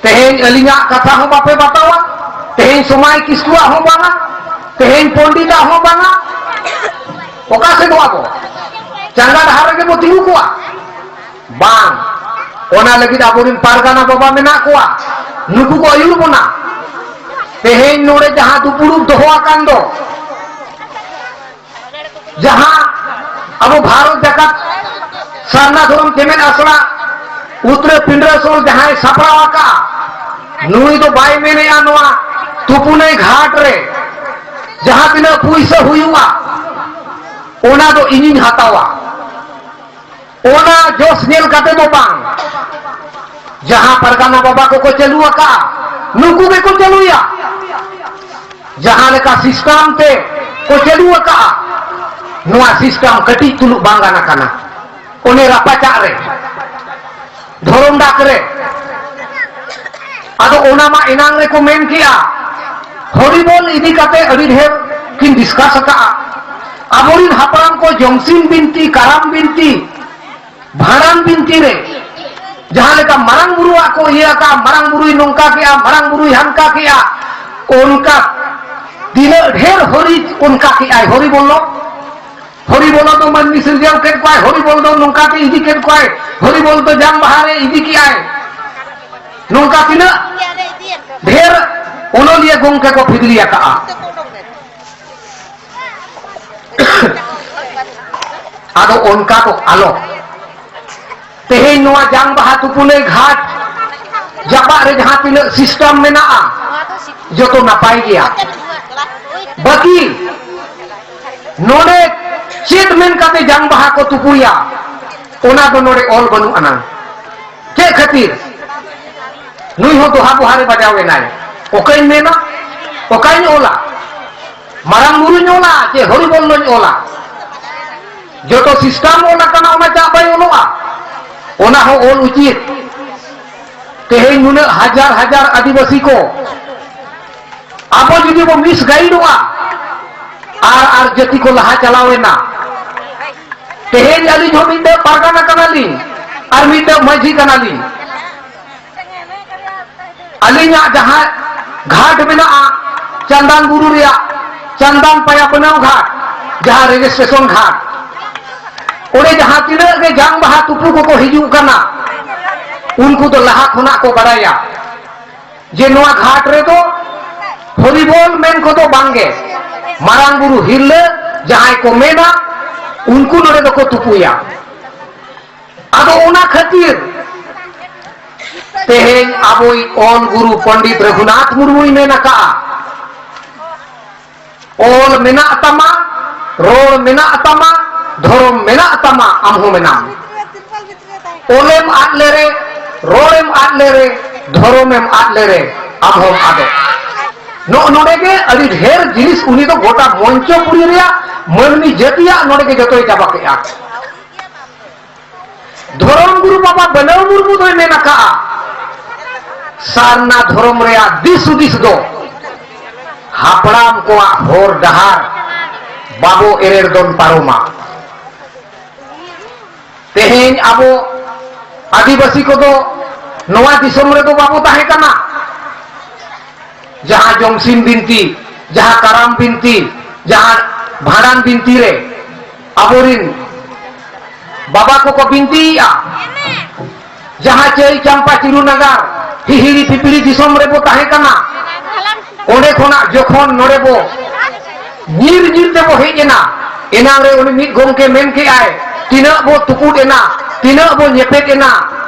ᱛᱮᱦᱮᱧ ᱟᱹᱞᱤᱧᱟᱜ ᱠᱟᱛᱷᱟ ᱦᱚᱸ ᱵᱟᱯᱮ ᱵᱟᱛᱟᱣᱟ, ᱛᱮᱦᱮᱧ ᱥᱚᱢᱟᱭ ᱠᱤᱥᱠᱩᱣᱟᱜ ᱦᱚᱸ ᱵᱟᱝᱟ, ᱛᱮᱦᱮᱧ ᱯᱚᱱᱰᱤᱛᱟᱜ ᱦᱚᱸ ᱵᱟᱝᱟ᱾ ᱚᱠᱟ ᱥᱮᱫᱚᱜ ᱟᱵᱚ? ᱪᱟᱸᱜᱟ ᱰᱟᱦᱟᱨ ᱨᱮᱜᱮ ᱵᱚ ᱛᱤᱸᱜᱩ ᱠᱚᱣᱟ? ᱵᱟᱝ᱾ ᱚᱱᱟ ᱞᱟᱹᱜᱤᱫ ᱟᱵᱚᱨᱮᱱ ᱯᱟᱨᱜᱟᱱᱟ ᱵᱟᱵᱟ ᱢᱮᱱᱟᱜ ᱠᱚᱣᱟ, ᱱᱩᱠᱩ ᱠᱚ ᱟᱹᱭᱩᱨ ᱵᱚᱱᱟ᱾ ᱛᱮᱦᱮᱧ ᱱᱚᱰᱮ ᱡᱟᱦᱟᱸ ᱫᱩᱯᱲᱩᱵ ᱫᱚᱦᱚ ᱟᱠᱟᱱ ᱫᱚ, ᱡᱟᱦᱟᱸ ᱟᱵᱚ ᱵᱷᱟᱨᱚᱛ ᱡᱟᱠᱟᱛ ᱥᱟᱨᱱᱟ ᱫᱷᱚᱨᱚᱢ ᱪᱮᱢᱮᱫ ᱟᱥᱲᱟ ᱩᱛᱨᱟᱹ ᱯᱤᱸᱰᱨᱟᱹᱥᱳᱞ ᱡᱟᱦᱟᱸᱭ ᱥᱟᱯᱲᱟᱣ ᱟᱠᱟᱫᱼᱟ, ᱱᱩᱭ ᱫᱚ ᱵᱟᱭ ᱢᱮᱱᱮᱜᱼᱟ ᱱᱚᱣᱟ ᱛᱩᱯᱩᱱᱟᱹᱭ ᱜᱷᱟᱴ ᱨᱮ ᱡᱟᱦᱟᱸ ᱛᱤᱱᱟᱹᱜ ᱯᱩᱭᱥᱟᱹ ᱦᱩᱭᱩᱜᱼᱟ, ᱚᱱᱟ ᱫᱚ ᱤᱧᱤᱧ ᱦᱟᱛᱟᱣᱟ᱾ ᱚᱱᱟ ᱡᱚᱥ ᱧᱮᱞ ᱠᱟᱛᱮ ᱫᱚ ᱵᱟᱝ, ᱡᱟᱦᱟᱸ ᱯᱟᱨᱜᱟᱱᱟ ᱵᱟᱵᱟ ᱠᱚᱠᱚ ᱪᱟᱹᱞᱩ ᱟᱠᱟᱫᱼᱟ, ᱱᱩᱠᱩ ᱜᱮᱠᱚ ᱪᱟᱹᱞᱩᱭᱟ᱾ ᱡᱟᱦᱟᱸ ᱞᱮᱠᱟ ᱥᱤᱥᱴᱟᱢ ᱛᱮ ᱠᱚ ᱪᱟᱹᱞᱩ ᱟᱠᱟᱫᱼᱟ, ᱱᱚᱣᱟ ᱥᱤᱥᱴᱟᱢ ᱠᱟᱹᱴᱤᱡ ᱪᱩᱞᱩᱜ ᱵᱟᱝ ᱜᱟᱱ ᱟᱠᱟᱱᱟ᱾ ᱚᱱᱮ ᱨᱟᱯᱟᱪᱟᱜ ᱨᱮ, ᱫᱷᱚᱨᱚᱢ ᱰᱟᱠ ᱨᱮ, ᱟᱫᱚ ᱚᱱᱟ ᱢᱟ ᱮᱱᱟᱝ ᱨᱮᱠᱚ ᱢᱮᱱ ᱠᱮᱜᱼᱟ, ᱦᱚᱨᱤᱵᱚᱞ ᱤᱫᱤ ᱠᱟᱛᱮ ᱟᱹᱰᱤ ᱰᱷᱮᱨ ᱠᱤᱱ ᱰᱤᱥᱠᱟᱥ ᱟᱠᱟᱜᱼᱟ᱾ ᱟᱵᱚᱨᱤᱱ ᱦᱟᱯᱲᱟᱢ ᱠᱚ ᱡᱚᱢᱥᱤᱢ ᱵᱤᱱᱛᱤ, ᱠᱟᱨᱟᱢ ᱵᱤᱱᱛᱤ, ᱵᱷᱟᱸᱰᱟᱱ ᱵᱤᱱᱛᱤ ᱨᱮ ᱡᱟᱦᱟᱸ ᱞᱮᱠᱟ ᱢᱟᱨᱟᱝ ᱵᱩᱨᱩᱣᱟᱜ ᱠᱚ ᱤᱭᱟᱹ ᱟᱠᱟᱜᱼᱟ, ᱢᱟᱨᱟᱝ ᱵᱩᱨᱩᱭ ᱱᱚᱝᱠᱟ ᱠᱮᱜᱼᱟ, ᱢᱟᱨᱟᱝ ᱵᱩᱨᱩᱭ ᱦᱟᱱᱠᱟ ᱠᱮᱜᱼᱟ, ᱚᱱᱠᱟ ᱛᱤᱱᱟᱹᱜ ᱰᱷᱮᱨ ᱦᱚᱨᱤ ᱚᱱᱠᱟ ᱠᱮᱜᱼᱟᱭ, ᱦᱚᱨᱤ ᱵᱚᱞᱚ, ᱦᱚᱨᱤ ᱵᱚᱞᱚ ᱫᱚ ᱢᱟᱹᱱᱢᱤ ᱥᱤᱨᱡᱟᱹᱣ ᱠᱮᱫ ᱠᱚᱣᱟᱭ, ᱦᱚᱨᱤ ᱵᱚᱞ ᱫᱚ ᱱᱚᱝᱠᱟ ᱛᱮ ᱤᱫᱤ ᱠᱮᱫ ᱠᱚᱣᱟᱭ, ᱦᱚᱨᱤ ᱵᱚᱞ ᱫᱚ ᱡᱟᱝ ᱵᱟᱦᱟ ᱨᱮ ᱤᱫᱤ ᱠᱮᱜᱼᱟᱭ, ᱱᱚᱝᱠᱟ ᱛᱤᱱᱟᱹᱜ ᱰᱷᱮᱨ ᱚᱱᱚᱞᱤᱭᱟᱹ ᱜᱚᱢᱠᱮ ᱠᱚ ᱯᱷᱤᱫᱽᱞᱤ ᱟᱠᱟᱜᱼᱟ᱾ ᱟᱫᱚ ᱚᱱᱠᱟ ᱫᱚ ᱟᱞᱚ᱾ ᱛᱮᱦᱮᱧ ᱱᱚᱣᱟ ᱡᱟᱝ ᱵᱟᱦᱟ ᱛᱩᱯᱩᱱᱟᱹᱭ ᱜᱷᱟᱴ ᱡᱟᱯᱟᱜ ᱨᱮ ᱡᱟᱦᱟᱸ ᱛᱤᱱᱟᱹᱜ ᱥᱤᱥᱴᱟᱢ ᱢᱮᱱᱟᱜᱼᱟ, ᱡᱚᱛᱚ ᱱᱟᱯᱟᱭ ᱜᱮᱭᱟ᱾ ᱵᱟᱹᱠᱤ ᱱᱚᱰᱮ ᱪᱮᱫ ᱢᱮᱱ ᱠᱟᱛᱮ ᱡᱟᱝ ᱵᱟᱦᱟ ᱠᱚ ᱛᱩᱯᱩᱭᱟ, ᱚᱱᱟ ᱫᱚ ᱱᱚᱰᱮ ᱚᱞ ᱵᱟᱹᱱᱩᱜ ᱟᱱᱟ᱾ ᱪᱮᱫ ᱠᱷᱟᱹᱛᱤᱨ? ᱱᱩᱭ ᱦᱚᱸ ᱫᱚᱦᱟ ᱵᱚᱦᱟ ᱨᱮ ᱵᱟᱡᱟᱣ ᱮᱱᱟᱭ᱾ ᱚᱠᱟᱧ ᱢᱮᱱᱟ? ᱚᱠᱟᱧ ᱚᱞᱟ? ᱢᱟᱨᱟᱝ ᱵᱩᱨᱩᱧ ᱚᱞᱟ ᱪᱮ ᱦᱚᱨᱤᱵᱚᱞ ᱫᱚᱧ ᱚᱞᱟ? ᱡᱚᱛᱚ ᱥᱤᱥᱴᱟᱢ ᱚᱞ ᱟᱠᱟᱱᱟ, ᱚᱱᱟ ᱪᱟᱜ ᱵᱟᱭ ᱚᱞᱚᱜᱼᱟ? ᱚᱱᱟ ᱦᱚᱸ ᱚᱞ ᱩᱪᱤᱛ᱾ ᱛᱮᱦᱮᱧ ᱱᱩᱱᱟᱹᱜ ᱦᱟᱡᱟᱨ ᱦᱟᱡᱟᱨ ᱟᱹᱫᱤᱵᱟᱹᱥᱤ ᱠᱚ ᱟᱵᱚ ᱡᱩᱫᱤ ᱵᱚ ᱢᱤᱥ ᱜᱟᱭᱤᱰᱚᱜᱼᱟ, ᱟᱨ ᱟᱨ ᱡᱟᱹᱛᱤ ᱠᱚ ᱞᱟᱦᱟ ᱪᱟᱞᱟᱣ ᱮᱱᱟ᱾ ᱛᱮᱦᱮᱧ ᱟᱹᱞᱤᱧ ᱦᱚᱸ ᱢᱤᱫᱴᱟᱹᱝ ᱯᱟᱨᱜᱟᱱᱟ ᱠᱟᱱᱟᱞᱤᱧ, ᱟᱨ ᱢᱤᱫᱴᱟᱹᱝ ᱢᱟᱹᱡᱷᱤ ᱠᱟᱱᱟᱞᱤᱧ᱾ ᱟᱹᱞᱤᱧᱟᱜ ᱡᱟᱦᱟᱸ ᱜᱷᱟᱴ ᱢᱮᱱᱟᱜᱼᱟ, ᱪᱟᱸᱫᱟᱱ ᱵᱩᱨᱩ ᱨᱮᱭᱟᱜ ᱪᱟᱸᱫᱟᱱ ᱯᱟᱭᱟ ᱵᱮᱱᱟᱣ ᱜᱷᱟᱴ, ᱡᱟᱦᱟᱸ ᱨᱮᱡᱤᱥᱴᱨᱮᱥᱚᱱ ᱜᱷᱟᱴ, ᱚᱸᱰᱮ ᱡᱟᱦᱟᱸ ᱛᱤᱱᱟᱹᱜ ᱜᱮ ᱡᱟᱝ ᱵᱟᱦᱟ ᱛᱩᱯᱩ ᱠᱚᱠᱚ ᱦᱤᱡᱩᱜ ᱠᱟᱱᱟ, ᱩᱱᱠᱩ ᱫᱚ ᱞᱟᱦᱟ ᱠᱷᱚᱱᱟᱜ ᱠᱚ ᱵᱟᱲᱟᱭᱟ ᱡᱮ ᱱᱚᱣᱟ ᱜᱷᱟᱴ ᱨᱮᱫᱚ ᱦᱚᱨᱤᱵᱚᱞ ᱢᱮᱱ ᱠᱚᱫᱚ ᱵᱟᱝᱜᱮ, ᱢᱟᱨᱟᱝ ᱵᱩᱨᱩ ᱦᱤᱨᱞᱟᱹ ᱡᱟᱦᱟᱸᱭ ᱠᱚ ᱢᱮᱱᱟ, ᱩᱱᱠᱩ ᱱᱚᱰᱮ ᱫᱚᱠᱚ ᱛᱩᱯᱩᱭᱟ᱾ ᱟᱫᱚ ᱚᱱᱟ ᱠᱷᱟᱹᱛᱤᱨ ᱛᱮᱦᱮᱧ ᱟᱵᱚᱭᱤᱡ ᱚᱞ ᱜᱩᱨᱩ ᱯᱚᱱᱰᱤᱛ ᱨᱚᱜᱷᱩᱱᱟᱛᱷ ᱢᱩᱨᱢᱩᱭ ᱢᱮᱱ ᱟᱠᱟᱫᱼᱟ, ᱚᱞ ᱢᱮᱱᱟᱜ ᱛᱟᱢᱟ, ᱨᱚᱲ ᱢᱮᱱᱟᱜ ᱛᱟᱢᱟ, ᱫᱷᱚᱨᱚᱢ ᱢᱮᱱᱟᱜ ᱛᱟᱢᱟ, ᱟᱢ ᱦᱚᱸ ᱢᱮᱱᱟᱢ᱾ ᱚᱞᱮᱢ ᱟᱫ ᱞᱮᱨᱮ, ᱨᱚᱲᱮᱢ ᱟᱫ ᱞᱮᱨᱮ, ᱫᱷᱚᱨᱚᱢᱮᱢ ᱟᱫ ᱞᱮᱨᱮ, ᱟᱢ ᱦᱚᱸᱢ ᱟᱫᱚᱜ᱾ ᱱᱚᱜᱼᱚ ᱱᱚᱰᱮ ᱜᱮ ᱟᱹᱰᱤ ᱰᱷᱮᱨ ᱡᱤᱱᱤᱥ ᱩᱱᱤ ᱫᱚ ᱜᱚᱴᱟ ᱢᱚᱧᱪᱚᱯᱩᱨᱤ ᱨᱮᱭᱟᱜ ᱢᱟᱹᱱᱢᱤ ᱡᱟᱹᱛᱤᱭᱟᱜ ᱱᱚᱰᱮ ᱜᱮ ᱡᱚᱛᱚᱭ ᱪᱟᱵᱟ ᱠᱮᱫᱼᱟ᱾ ᱫᱷᱚᱨᱚᱢ ᱜᱩᱨᱩ ᱵᱟᱵᱟ ᱵᱟᱹᱱᱟᱹᱣ ᱢᱩᱨᱢᱩ ᱫᱚᱭ ᱢᱮᱱ ᱟᱠᱟᱫᱼᱟ, ᱥᱟᱨᱱᱟ ᱫᱷᱚᱨᱚᱢ ᱨᱮᱭᱟᱜ ᱫᱤᱥ ᱦᱩᱫᱤᱥ ᱫᱚ ᱦᱟᱯᱲᱟᱢ ᱠᱚᱣᱟᱜ ᱦᱚᱨ ᱰᱟᱦᱟᱨ ᱵᱟᱵᱚ ᱮᱨᱮᱲ ᱫᱚᱱ ᱯᱟᱨᱚᱢᱟ᱾ ᱛᱮᱦᱮᱧ ᱟᱵᱚ ᱟᱹᱫᱤᱵᱟᱹᱥᱤ ᱠᱚᱫᱚ ᱱᱚᱣᱟ ᱫᱤᱥᱚᱢ ᱨᱮᱫᱚ ᱵᱟᱵᱚ ᱛᱟᱦᱮᱸ ᱠᱟᱱᱟ᱾ ᱡᱟᱦᱟᱸ ᱡᱚᱢᱥᱤᱢ ᱵᱤᱱᱛᱤ, ᱡᱟᱦᱟᱸ ᱠᱟᱨᱟᱢ ᱵᱤᱱᱛᱤ, ᱡᱟᱦᱟᱸ ᱵᱷᱟᱸᱰᱟᱱ ᱵᱤᱱᱛᱤ ᱨᱮ ᱟᱵᱚᱨᱤᱱ ᱵᱟᱵᱟ ᱠᱚᱠᱚ ᱵᱤᱱᱛᱤᱭᱮᱫᱼᱟ, ᱡᱟᱦᱟᱸ ᱪᱟᱹᱭ ᱪᱟᱢᱯᱟ ᱪᱤᱨᱩ ᱱᱟᱜᱟᱨ ᱦᱤᱦᱤᱲᱤ ᱯᱤᱯᱤᱲᱤ ᱫᱤᱥᱚᱢ ᱨᱮᱵᱚ ᱛᱟᱦᱮᱸ ᱠᱟᱱᱟ, ᱚᱸᱰᱮ ᱠᱷᱚᱱᱟᱜ ᱡᱚᱠᱷᱚᱱ ᱱᱚᱰᱮ ᱵᱚ ᱧᱤᱨ ᱧᱤᱨ ᱛᱮᱵᱚ ᱦᱮᱡ ᱮᱱᱟ, ᱮᱱᱟᱝ ᱨᱮ ᱩᱱᱤ ᱢᱤᱫ ᱜᱚᱢᱠᱮ ᱢᱮᱱ ᱠᱮᱜᱼᱟᱭ, ᱛᱤᱱᱟᱹᱜ ᱵᱚ ᱛᱩᱯᱩᱫ ᱮᱱᱟ, ᱛᱤᱱᱟᱹᱜ ᱵᱚ ᱧᱮᱯᱮᱫ ᱮᱱᱟ,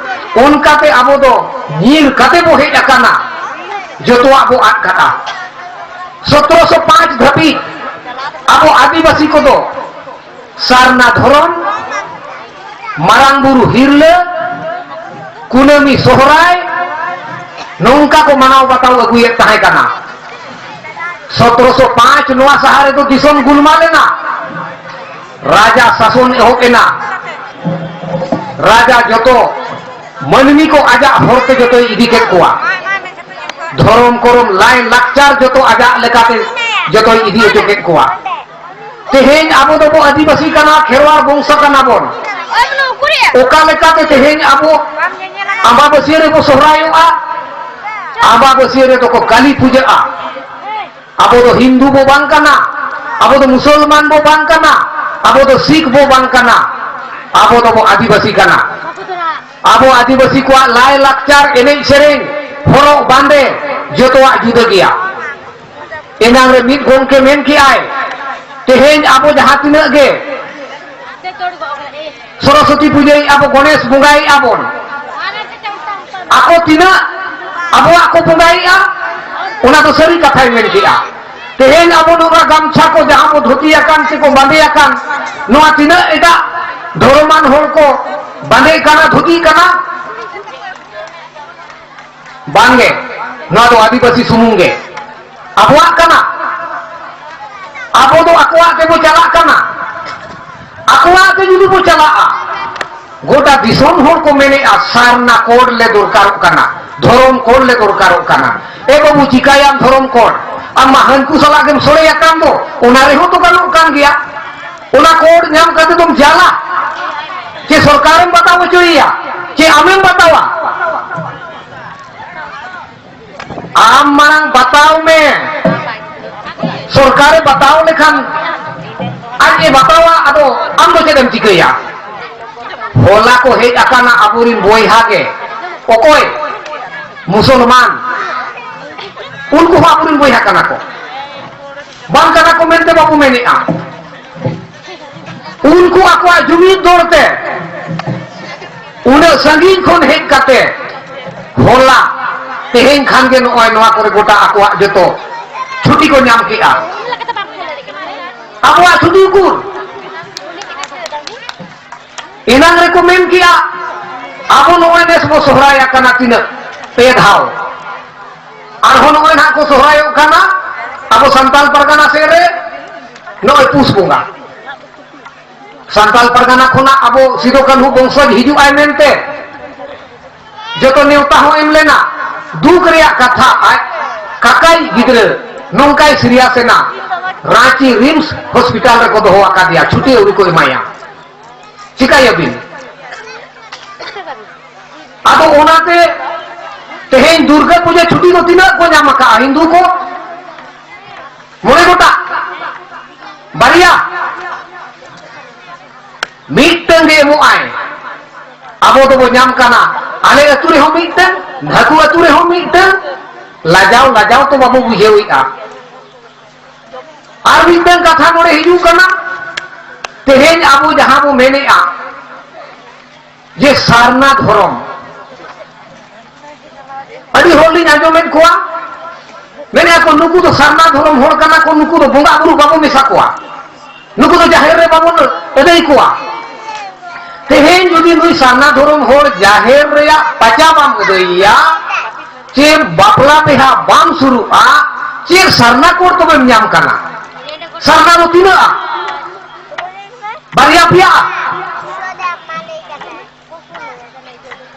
ᱚᱱᱠᱟᱛᱮ ᱟᱵᱚ ᱫᱚ ᱧᱤᱨ ᱠᱟᱛᱮ ᱵᱚ ᱦᱮᱡ ᱟᱠᱟᱱᱟ, ᱡᱚᱛᱚᱣᱟᱜ ᱵᱚ ᱟᱫ ᱠᱟᱜᱼᱟ᱾ ᱥᱚᱛᱨᱚᱥᱚ ᱯᱟᱸᱪ ᱫᱷᱟᱹᱵᱤᱡ ᱟᱵᱚ ᱟᱹᱫᱤᱵᱟᱹᱥᱤ ᱠᱚᱫᱚ ᱥᱟᱨᱱᱟ ᱫᱷᱚᱨᱚᱢ, ᱢᱟᱨᱟᱝ ᱵᱩᱨᱩ ᱦᱤᱨᱞᱟᱹ, ᱠᱩᱱᱟᱹᱢᱤ ᱥᱚᱦᱨᱟᱭ ᱱᱚᱝᱠᱟ ᱠᱚ ᱢᱟᱱᱟᱣ ᱵᱟᱛᱟᱣ ᱟᱹᱜᱩᱭᱮᱫ ᱛᱟᱦᱮᱸ ᱠᱟᱱᱟ᱾ ᱥᱚᱛᱨᱚᱥᱚ ᱯᱟᱸᱪ ᱱᱚᱣᱟ ᱥᱟᱦᱟ ᱨᱮᱫᱚ ᱫᱤᱥᱚᱢ ᱜᱩᱞᱢᱟᱞ ᱮᱱᱟ, ᱨᱟᱡᱟ ᱥᱟᱥᱚᱱ ᱮᱦᱚᱵ ᱮᱱᱟ᱾ ᱨᱟᱡᱟ ᱡᱚᱛᱚ ᱢᱟᱹᱱᱢᱤ ᱠᱚ ᱟᱡᱟᱜ ᱦᱚᱨᱛᱮ ᱡᱚᱛᱚᱭ ᱤᱫᱤ ᱠᱮᱫ ᱠᱚᱣᱟ᱾ ᱫᱷᱚᱨᱚᱢ ᱠᱚᱨᱚᱢ ᱞᱟᱭ ᱞᱟᱠᱪᱟᱨ ᱡᱚᱛᱚ ᱟᱡᱟᱜ ᱞᱮᱠᱟᱛᱮ ᱡᱚᱛᱚᱭ ᱤᱫᱤ ᱦᱚᱪᱚ ᱠᱮᱫ ᱠᱚᱣᱟ᱾ ᱛᱮᱦᱮᱧ ᱟᱵᱚ ᱫᱚᱵᱚ ᱟᱹᱫᱤᱵᱟᱹᱥᱤ ᱠᱟᱱᱟ, ᱠᱷᱮᱨᱣᱟᱲ ᱵᱚᱝᱥᱚ ᱠᱟᱱᱟ ᱵᱚᱱ᱾ ᱚᱠᱟ ᱞᱮᱠᱟᱛᱮ ᱛᱮᱦᱮᱧ ᱟᱵᱚ ᱟᱢᱵᱟᱵᱟᱹᱥᱭᱟᱹ ᱨᱮᱵᱚ ᱥᱚᱦᱨᱟᱭᱚᱜᱼᱟ? ᱟᱢᱵᱟᱵᱟᱹᱥᱭᱟᱹ ᱨᱮᱫᱚ ᱠᱚ ᱠᱟᱹᱞᱤ ᱯᱩᱡᱟᱹᱜᱼᱟ᱾ ᱟᱵᱚ ᱫᱚ ᱦᱤᱱᱫᱩ ᱵᱚ ᱵᱟᱝ ᱠᱟᱱᱟ, ᱟᱵᱚ ᱫᱚ ᱢᱩᱥᱚᱞᱢᱟᱱ ᱵᱚ ᱵᱟᱝ ᱠᱟᱱᱟ, ᱟᱵᱚ ᱫᱚ ᱥᱤᱠᱷ ᱵᱚ ᱵᱟᱝ ᱠᱟᱱᱟ, ᱟᱵᱚ ᱫᱚᱵᱚ ᱟᱹᱫᱤᱵᱟᱹᱥᱤ ᱠᱟᱱᱟ᱾ ᱟᱵᱚ ᱟᱹᱫᱤᱵᱟᱹᱥᱤ ᱠᱚᱣᱟᱜ ᱞᱟᱭ ᱞᱟᱠᱪᱟᱨ, ᱮᱱᱮᱡ ᱥᱮᱨᱮᱧ, ᱦᱚᱨᱚᱜ ᱵᱟᱸᱫᱮ ᱡᱚᱛᱚᱣᱟᱜ ᱡᱩᱫᱟᱹ ᱜᱮᱭᱟ᱾ ᱮᱱᱟᱝ ᱨᱮ ᱢᱤᱫ ᱜᱚᱢᱠᱮ ᱢᱮᱱ ᱠᱮᱜᱼᱟᱭ, ᱛᱮᱦᱮᱧ ᱟᱵᱚ ᱡᱟᱦᱟᱸ ᱛᱤᱱᱟᱹᱜ ᱜᱮ ᱥᱚᱨᱚᱥᱚᱛᱤ ᱯᱩᱡᱟᱹᱭᱮᱫᱼᱟ ᱵᱚ, ᱜᱚᱬᱮᱥ ᱵᱚᱸᱜᱟᱭᱮᱫᱼᱟ ᱵᱚᱱ, ᱟᱠᱚ ᱛᱤᱱᱟᱹᱜ ᱟᱵᱚᱣᱟᱜ ᱠᱚ ᱵᱚᱸᱜᱟᱭᱮᱫᱼᱟ, ᱚᱱᱟ ᱫᱚ ᱥᱟᱹᱨᱤ ᱠᱟᱛᱷᱟᱭ ᱢᱮᱱ ᱠᱮᱜᱼᱟ᱾ ᱛᱮᱦᱮᱧ ᱟᱵᱚ ᱱᱚᱝᱠᱟ ᱜᱟᱢᱪᱷᱟ ᱠᱚ ᱡᱟᱦᱟᱸ ᱵᱚ ᱫᱷᱩᱛᱤ ᱟᱠᱟᱱ ᱥᱮᱠᱚ ᱵᱟᱸᱫᱮ ᱟᱠᱟᱱ, ᱱᱚᱣᱟ ᱛᱤᱱᱟᱹᱜ ᱮᱴᱟᱜ ᱫᱷᱚᱨᱚᱢᱟᱱ ᱦᱚᱲ ᱠᱚ ᱵᱟᱸᱫᱮ ᱠᱟᱱᱟ, ᱫᱷᱩᱛᱤ ᱠᱟᱱᱟ? ᱵᱟᱝᱜᱮ, ᱱᱚᱣᱟ ᱫᱚ ᱟᱹᱫᱤᱵᱟᱹᱥᱤ ᱥᱩᱢᱩᱝ ᱜᱮ᱾ ᱟᱵᱚᱣᱟᱜ ᱠᱟᱱᱟ᱾ ᱟᱵᱚ ᱫᱚ ᱟᱠᱚᱣᱟᱜ ᱛᱮᱵᱚ ᱪᱟᱞᱟᱜ ᱠᱟᱱᱟ᱾ ᱟᱠᱚᱣᱟᱜ ᱛᱮ ᱡᱩᱫᱤ ᱵᱚ ᱪᱟᱞᱟᱜᱼᱟ, ᱜᱚᱴᱟ ᱫᱤᱥᱚᱢ ᱦᱚᱲ ᱠᱚ ᱢᱮᱱᱮᱜᱼᱟ, "ᱥᱟᱨᱱᱟ ᱠᱳᱰ ᱞᱮ ᱫᱚᱨᱠᱟᱨᱚᱜ ᱠᱟᱱᱟ, ᱫᱷᱚᱨᱚᱢ ᱠᱳᱰ ᱞᱮ ᱫᱚᱨᱠᱟᱨᱚᱜ ᱠᱟᱱᱟ᱾" ᱮ ᱵᱟᱹᱵᱩ, ᱪᱤᱠᱟᱹᱭᱟᱢ ᱫᱷᱚᱨᱚᱢ ᱠᱳᱰ? ᱟᱢ ᱢᱟ ᱦᱟᱹᱱᱠᱩ ᱥᱟᱞᱟᱜ ᱜᱮᱢ ᱥᱚᱲᱮ ᱟᱠᱟᱱ ᱫᱚ, ᱚᱱᱟ ᱨᱮᱦᱚᱸ ᱛᱚ ᱜᱟᱱᱚᱜ ᱠᱟᱱ ᱜᱮᱭᱟ᱾ ᱚᱱᱟ ᱠᱳᱰ ᱧᱟᱢ ᱠᱟᱛᱮ ᱫᱚᱢ ᱡᱟᱞᱟ? ᱪᱮ ᱥᱚᱨᱠᱟᱨᱮᱢ ᱵᱟᱛᱟᱣ ᱦᱚᱪᱚᱭᱮᱭᱟ? ᱪᱮ ᱟᱢᱮᱢ ᱵᱟᱛᱟᱣᱟ? ᱟᱢ ᱢᱟᱲᱟᱝ ᱵᱟᱛᱟᱣ ᱢᱮ᱾ ᱥᱚᱨᱠᱟᱨᱮ ᱵᱟᱛᱟᱣ ᱞᱮᱠᱷᱟᱱ ᱟᱡ ᱮ ᱵᱟᱛᱟᱣᱟ, ᱟᱫᱚ ᱟᱢ ᱫᱚ ᱪᱮᱫ ᱮᱢ ᱪᱤᱠᱟᱹᱭᱟ? ᱦᱚᱞᱟ ᱠᱚ ᱦᱮᱡ ᱟᱠᱟᱱᱟ ᱟᱵᱚᱨᱤᱱ ᱵᱚᱭᱦᱟ ᱜᱮ᱾ ᱚᱠᱚᱭ? ᱢᱩᱥᱚᱞᱢᱟᱱ᱾ ᱩᱱᱠᱩ ᱦᱚᱸ ᱟᱵᱚᱨᱤᱱ ᱵᱚᱭᱦᱟ ᱠᱟᱱᱟ ᱠᱚ᱾ ᱵᱟᱝ ᱠᱟᱱᱟ ᱠᱚ ᱢᱮᱱᱛᱮ ᱵᱟᱵᱚ ᱢᱮᱱᱮᱜᱼᱟ᱾ ᱩᱱᱠᱩ ᱟᱠᱚᱣᱟᱜ ᱡᱩᱢᱤᱫ ᱫᱚᱲ ᱛᱮ ᱩᱱᱟᱹᱜ ᱥᱟᱺᱜᱤᱧ ᱠᱷᱚᱱ ᱦᱮᱡ ᱠᱟᱛᱮ ᱦᱚᱞᱟ ᱛᱮᱦᱮᱧ ᱠᱷᱟᱱ ᱜᱮ ᱱᱚᱜᱼᱚᱭ ᱱᱚᱣᱟ ᱠᱚᱨᱮ ᱜᱚᱴᱟ ᱟᱠᱚᱣᱟᱜ ᱡᱚᱛᱚ ᱪᱷᱩᱴᱤ ᱠᱚ ᱧᱟᱢ ᱠᱮᱜᱼᱟ᱾ ᱟᱵᱚᱣᱟᱜ ᱪᱷᱩᱴᱤ ᱩᱠᱩᱨ? ᱮᱱᱟᱝ ᱨᱮᱠᱚ ᱢᱮᱱ ᱠᱮᱜᱼᱟ, ᱟᱵᱚ ᱱᱚᱜᱼᱚᱭ ᱱᱮᱥ ᱵᱚ ᱥᱚᱦᱨᱟᱭ ᱟᱠᱟᱱᱟ ᱛᱤᱱᱟᱹᱜ? ᱯᱮ ᱫᱷᱟᱣ᱾ ᱟᱨᱦᱚᱸ ᱱᱚᱜᱼᱚᱭ ᱱᱟᱦᱟᱜ ᱠᱚ ᱥᱚᱦᱨᱟᱭᱚᱜ ᱠᱟᱱᱟ ᱟᱵᱚ ᱥᱟᱱᱛᱟᱲ ᱯᱟᱨᱜᱟᱱᱟ ᱥᱮᱫ ᱨᱮ ᱱᱚᱜᱼᱚᱭ ᱯᱩᱥ ᱵᱚᱸᱜᱟ᱾ ᱥᱟᱱᱛᱟᱲ ᱯᱟᱨᱜᱟᱱᱟ ᱠᱷᱚᱱᱟᱜ ᱟᱵᱚ ᱥᱤᱫᱩ ᱠᱟᱹᱱᱦᱩ ᱵᱚᱝᱥᱚᱡᱽ ᱦᱤᱡᱩᱜ ᱟᱭ ᱢᱮᱱᱛᱮ ᱡᱚᱛᱚ ᱱᱮᱣᱛᱟ ᱦᱚᱸ ᱮᱢ ᱞᱮᱱᱟ᱾ ᱫᱩᱠ ᱨᱮᱭᱟᱜ ᱠᱟᱛᱷᱟ, ᱟᱡ ᱠᱟᱠᱟᱭ ᱜᱤᱫᱽᱨᱟᱹ ᱱᱚᱝᱠᱟᱭ ᱥᱤᱨᱤᱭᱟᱥ ᱮᱱᱟ, ᱨᱟᱸᱪᱤ ᱨᱤᱢᱥ ᱦᱚᱥᱯᱤᱴᱟᱞ ᱨᱮᱠᱚ ᱫᱚᱦᱚ ᱟᱠᱟᱫᱮᱭᱟ, ᱪᱷᱩᱴᱤ ᱟᱹᱣᱨᱤ ᱠᱚ ᱮᱢᱟᱭᱟ᱾ ᱪᱤᱠᱟᱹᱭᱟᱵᱤᱱ? ᱟᱫᱚ ᱚᱱᱟᱛᱮ ᱛᱮᱦᱮᱧ ᱫᱩᱨᱜᱟᱹ ᱯᱩᱡᱟᱹ ᱪᱷᱩᱴᱤ ᱫᱚ ᱛᱤᱱᱟᱹᱜ ᱠᱚ ᱧᱟᱢ ᱟᱠᱟᱫᱼᱟ ᱦᱤᱱᱫᱩ ᱠᱚ? ᱢᱚᱬᱮ ᱜᱚᱴᱟᱝ? ᱵᱟᱨᱭᱟ? ᱢᱤᱫᱴᱟᱝ ᱜᱮ ᱮᱢᱚᱜ ᱟᱭ᱾ ᱟᱵᱚ ᱫᱚᱵᱚ ᱧᱟᱢ ᱠᱟᱱᱟ, ᱟᱞᱮ ᱟᱹᱛᱩ ᱨᱮᱦᱚᱸ ᱢᱤᱫᱴᱟᱝ, ᱱᱟᱹᱠᱩ ᱟᱹᱛᱩ ᱨᱮᱦᱚᱸ ᱢᱤᱫᱴᱟᱝ᱾ ᱞᱟᱡᱟᱣ ᱞᱟᱡᱟᱣ ᱛᱚ ᱵᱟᱵᱚ ᱵᱩᱡᱷᱟᱹᱣᱮᱫᱼᱟ᱾ ᱟᱨ ᱢᱤᱫᱴᱟᱝ ᱠᱟᱛᱷᱟ ᱱᱚᱰᱮ ᱦᱤᱡᱩᱜ ᱠᱟᱱᱟ, ᱛᱮᱦᱮᱧ ᱟᱵᱚ ᱡᱟᱦᱟᱸ ᱵᱚ ᱢᱮᱱᱮᱫᱼᱟ ᱡᱮ ᱥᱟᱨᱱᱟ ᱫᱷᱚᱨᱚᱢ, ᱟᱹᱰᱤ ᱦᱚᱲ ᱞᱤᱧ ᱟᱸᱡᱚᱢᱮᱫ ᱠᱚᱣᱟ, ᱢᱮᱱᱮᱫᱼᱟ ᱠᱚ, "ᱱᱩᱠᱩ ᱫᱚ ᱥᱟᱨᱱᱟ ᱫᱷᱚᱨᱚᱢ ᱦᱚᱲ ᱠᱟᱱᱟ ᱠᱚ, ᱱᱩᱠᱩ ᱫᱚ ᱵᱚᱸᱜᱟ ᱵᱩᱨᱩ ᱵᱟᱵᱚ ᱢᱮᱥᱟ ᱠᱚᱣᱟ, ᱱᱩᱠᱩ ᱫᱚ ᱡᱟᱦᱮᱨ ᱨᱮ ᱵᱟᱵᱚᱱ ᱟᱹᱫᱟᱹᱭ ᱠᱚᱣᱟ᱾" ᱛᱮᱦᱮᱧ ᱡᱩᱫᱤ ᱱᱩᱭ ᱥᱟᱨᱱᱟ ᱫᱷᱚᱨᱚᱢ ᱦᱚᱲ ᱡᱟᱦᱮᱨ ᱨᱮᱭᱟᱜ ᱯᱟᱪᱟ ᱵᱟᱢ ᱟᱹᱫᱟᱹᱭᱮᱭᱟ, ᱪᱮ ᱵᱟᱯᱞᱟ ᱵᱤᱦᱟ ᱵᱟᱢ ᱥᱩᱨᱩᱜᱼᱟ, ᱪᱮᱫ ᱥᱟᱨᱱᱟ ᱠᱳᱰ ᱛᱚᱵᱮᱢ ᱧᱟᱢ ᱠᱟᱱᱟ? ᱥᱟᱨᱱᱟ ᱫᱚ ᱛᱤᱱᱟᱹᱜᱼᱟ? ᱵᱟᱨᱭᱟ ᱯᱮᱭᱟ?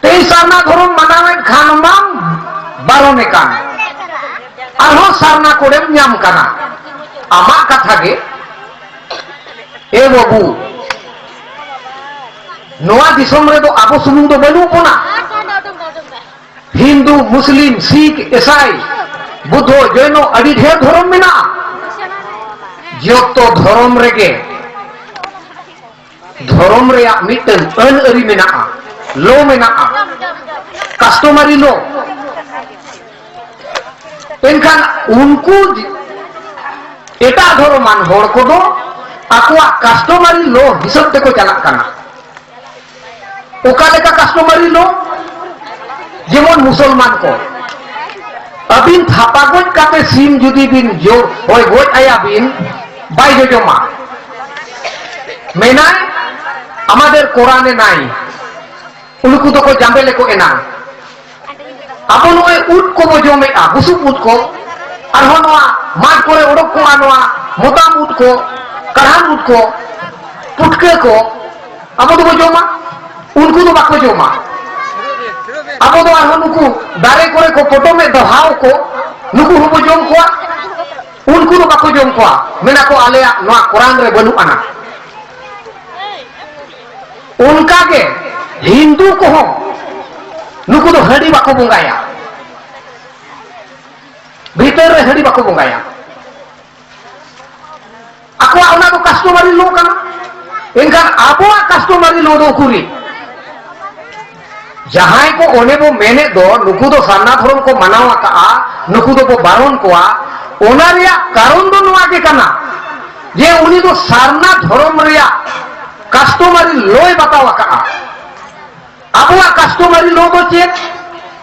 ᱛᱮᱦᱮᱧ ᱥᱟᱨᱱᱟ ᱫᱷᱚᱨᱚᱢ ᱢᱟᱱᱟᱣᱮᱫ ᱠᱷᱟᱱ ᱢᱟᱢ ᱵᱟᱨᱚᱱᱮ ᱠᱟᱱ, ᱟᱨᱦᱚᱸ ᱥᱟᱨᱱᱟ ᱠᱳᱰᱮᱢ ᱧᱟᱢ ᱠᱟᱱᱟ᱾ ᱟᱢᱟᱜ ᱠᱟᱛᱷᱟ ᱜᱮ, ᱮ ᱵᱟᱹᱵᱩ, ᱱᱚᱣᱟ ᱫᱤᱥᱚᱢ ᱨᱮᱫᱚ ᱟᱵᱚ ᱥᱩᱢᱩᱝ ᱫᱚ ᱵᱟᱹᱱᱩᱜ ᱵᱚᱱᱟ᱾ ᱦᱤᱱᱫᱩ, ᱢᱩᱥᱞᱤᱢ, ᱥᱤᱠᱷ, ᱤᱥᱟᱭ, ᱵᱩᱫᱽᱫᱷᱚ, ᱡᱚᱭᱱᱚ, ᱟᱹᱰᱤ ᱰᱷᱮᱨ ᱫᱷᱚᱨᱚᱢ ᱢᱮᱱᱟᱜᱼᱟ᱾ ᱡᱚᱛᱚ ᱫᱷᱚᱨᱚᱢ ᱨᱮᱜᱮ ᱫᱷᱚᱨᱚᱢ ᱨᱮᱭᱟᱜ ᱢᱤᱫᱴᱟᱝ ᱟᱹᱱ ᱟᱹᱨᱤ ᱢᱮᱱᱟᱜᱼᱟ, ᱞᱚ ᱢᱮᱱᱟᱜᱼᱟ, ᱠᱟᱥᱴᱚᱢᱟᱨᱤ ᱞᱚ᱾ ᱮᱱᱠᱷᱟᱱ ᱩᱱᱠᱩ ᱮᱴᱟᱜ ᱫᱷᱚᱨᱚᱢᱟᱱ ᱦᱚᱲ ᱠᱚᱫᱚ ᱟᱠᱚᱣᱟᱜ ᱠᱟᱥᱴᱚᱢᱟᱨᱤ ᱞᱚ ᱦᱤᱥᱟᱹᱵ ᱛᱮᱠᱚ ᱪᱟᱞᱟᱜ ᱠᱟᱱᱟ᱾ ᱚᱠᱟ ᱞᱮᱠᱟ ᱠᱟᱥᱴᱚᱢᱟᱨᱤ ᱞᱚ? ᱡᱮᱢᱚᱱ ᱢᱩᱥᱚᱞᱢᱟᱱ ᱠᱚ, ᱟᱹᱵᱤᱱ ᱛᱷᱟᱯᱟ ᱜᱚᱡ ᱠᱟᱛᱮ ᱥᱤᱢ ᱡᱩᱫᱤ ᱵᱤᱱ ᱡᱚ-, ᱦᱳᱭ, ᱜᱚᱡ ᱟᱭᱟ ᱵᱤᱱ, ᱵᱟᱭ ᱡᱚᱡᱚᱢᱟ, ᱢᱮᱱᱟᱭ, "ᱟᱢᱟᱫᱮᱨ ᱠᱳᱨᱟᱱᱮ ᱱᱟᱭ, ᱩᱱᱠᱩ ᱫᱚᱠᱚ ᱡᱟᱸᱵᱮ ᱞᱮᱠᱚ ᱮᱱᱟᱝ᱾ ᱟᱵᱚ ᱱᱚᱜᱼᱚᱭ ᱩᱫ ᱠᱚᱵᱚ ᱡᱚᱢᱮᱫᱼᱟ, ᱵᱩᱥᱩᱵ ᱩᱫ ᱠᱚ, ᱟᱨᱦᱚᱸ ᱱᱚᱣᱟ ᱢᱟᱴᱷ ᱠᱚᱨᱮ ᱚᱰᱚᱠ ᱠᱚᱜᱼᱟ ᱱᱚᱣᱟ ᱢᱚᱛᱟᱢ ᱩᱫ ᱠᱚ, ᱠᱟᱲᱦᱟᱱ ᱩᱫ ᱠᱚ, ᱯᱩᱴᱠᱟᱹ ᱠᱚ, ᱟᱵᱚ ᱫᱚᱵᱚ ᱡᱚᱢᱟ, ᱩᱱᱠᱩ ᱫᱚ ᱵᱟᱠᱚ ᱡᱚᱢᱟ᱾ ᱟᱵᱚ ᱫᱚ ᱟᱨᱦᱚᱸ ᱱᱩᱠᱩ ᱫᱟᱨᱮ ᱠᱚᱨᱮ ᱠᱚ ᱯᱚᱴᱚᱢᱮᱫ ᱫᱚ ᱦᱟᱣ ᱠᱚ, ᱱᱩᱠᱩ ᱦᱚᱸᱵᱚ ᱡᱚᱢ ᱠᱚᱣᱟ, ᱩᱱᱠᱩ ᱫᱚ ᱵᱟᱠᱚ ᱡᱚᱢ ᱠᱚᱣᱟ, ᱢᱮᱱᱟ ᱠᱚ ᱟᱞᱮᱭᱟᱜ ᱱᱚᱣᱟ ᱠᱚᱨᱟᱱ ᱨᱮ ᱵᱟᱹᱱᱩᱜ ᱟᱱᱟ᱾ ᱚᱱᱠᱟᱜᱮ ᱦᱤᱱᱫᱩ ᱠᱚᱦᱚᱸ ᱱᱩᱠᱩ ᱫᱚ ᱦᱟᱺᱰᱤ ᱵᱟᱠᱚ ᱵᱚᱸᱜᱟᱭᱟ, ᱵᱷᱤᱛᱟᱹᱨ ᱨᱮ ᱦᱟᱺᱰᱤ ᱵᱟᱠᱚ ᱵᱚᱸᱜᱟᱭᱟ᱾ ᱟᱠᱚᱣᱟᱜ ᱚᱱᱟ ᱫᱚ customary law ᱠᱟᱱᱟ᱾ ᱮᱱᱠᱷᱟᱱ ᱟᱵᱚᱣᱟᱜ customary law ᱫᱚ ᱩᱠᱩᱨᱤ? ᱡᱟᱦᱟᱸᱭ ᱠᱚ ᱚᱱᱮ ᱵᱚ ᱢᱮᱱᱮᱫ ᱫᱚ ᱱᱩᱠᱩ ᱫᱚ ᱥᱟᱨᱱᱟ ᱫᱷᱚᱨᱚᱢ ᱠᱚ ᱢᱟᱱᱟᱣ ᱟᱠᱟᱫᱼᱟ, ᱱᱩᱠᱩ ᱫᱚᱵᱚ ᱵᱟᱨᱚᱱ ᱠᱚᱣᱟ, ᱚᱱᱟ ᱨᱮᱭᱟᱜ ᱠᱟᱨᱚᱱ ᱫᱚ ᱱᱚᱣᱟ ᱜᱮ ᱠᱟᱱᱟ ᱡᱮ ᱩᱱᱤ ᱫᱚ ᱥᱟᱨᱱᱟ ᱫᱷᱚᱨᱚᱢ ᱨᱮᱭᱟᱜ customary law ᱭ ᱵᱟᱛᱟᱣ ᱟᱠᱟᱫᱼᱟ᱾ ᱟᱵᱚᱣᱟᱜ customary law ᱫᱚ ᱪᱮᱫ?